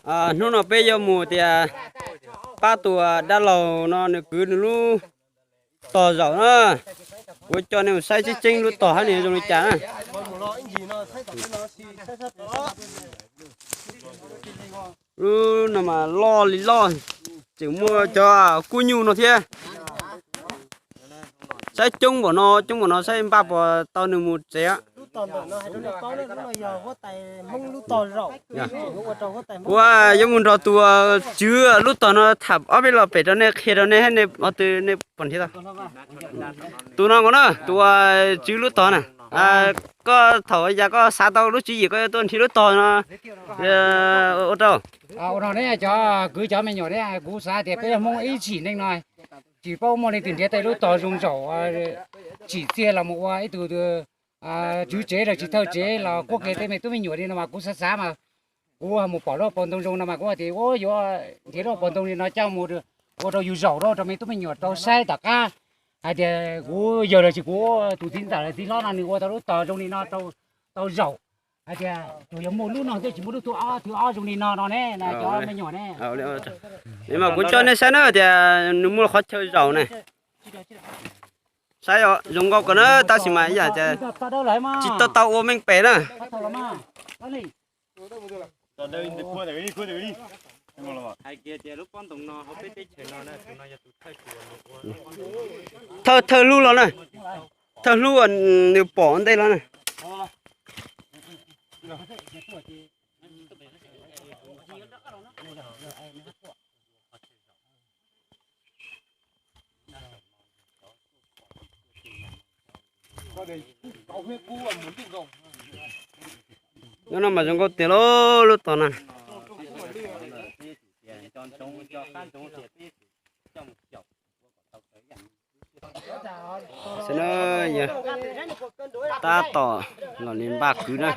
Hnub no peb yuav mus tias pab tus dab laug no nws kwv nws lub tog zaum na. Kuv coj nej mus saib tseeb tseeb lub tog hab nws zoo li cas na. Lub no mas loj li loj, tseem muaj cov kuj nyuj no thiab. Saib coob npaum no, coob npaum no saib npaj puas tau nws mus tsev. Kuv yuav mus nrog tus tswv lub tog no tham ob peb lo pem rau nej qhia rau nej, nej pom nrhiav tau. Tus no nkaus na, tus tswv lub tog na. Koj thaum ya koj xav tau lub tswv yim koj yuav tuaj nrhiav lub tog no ua rau. Ua no ne cov kwv cov me nyuam ne, kuv xav tias peb yog Hmoob ib tsim neej no tsis paub muaj leej twg nrhiav tau lub tog zoo zaum tsim txiaj los mus ua ib tug tswv tsev los tsis thawj tsev los kuaj ke tej me tub me nyuam li no mas kuv xav xav mas kuv mus pom lub pov ntoo zoo no mas kuv tias ua yuav nrhiav lub pov ntoo li no coj mus ua rau yus zaum rau rau me tub me nyuam rau saib tom qab hais tias kuv yawg los tsis kuv tus txiv ntxawm txiv hlob no nws ua tau lub tog zoo li no tau zaum. Hais tias tsuas yog muaj lub no thiaj tsis muaj lub thib ob, thib ob zoo li no no ne, cov me nyuam ne. Mas kuv coj nej saib na tias nws muaj qhov chaw zaum ne. Saib zoo nkauj kawg na, tab sis mas ib yam tias tsis tau tau ua meej pem na. Thawj thawj hlub los na, thawj hlub nws pom ntej los na. Lub no mas zoo nkauj tiag lauj, lub tog na. Xwb na, yog tab tom los li npaj kwv na.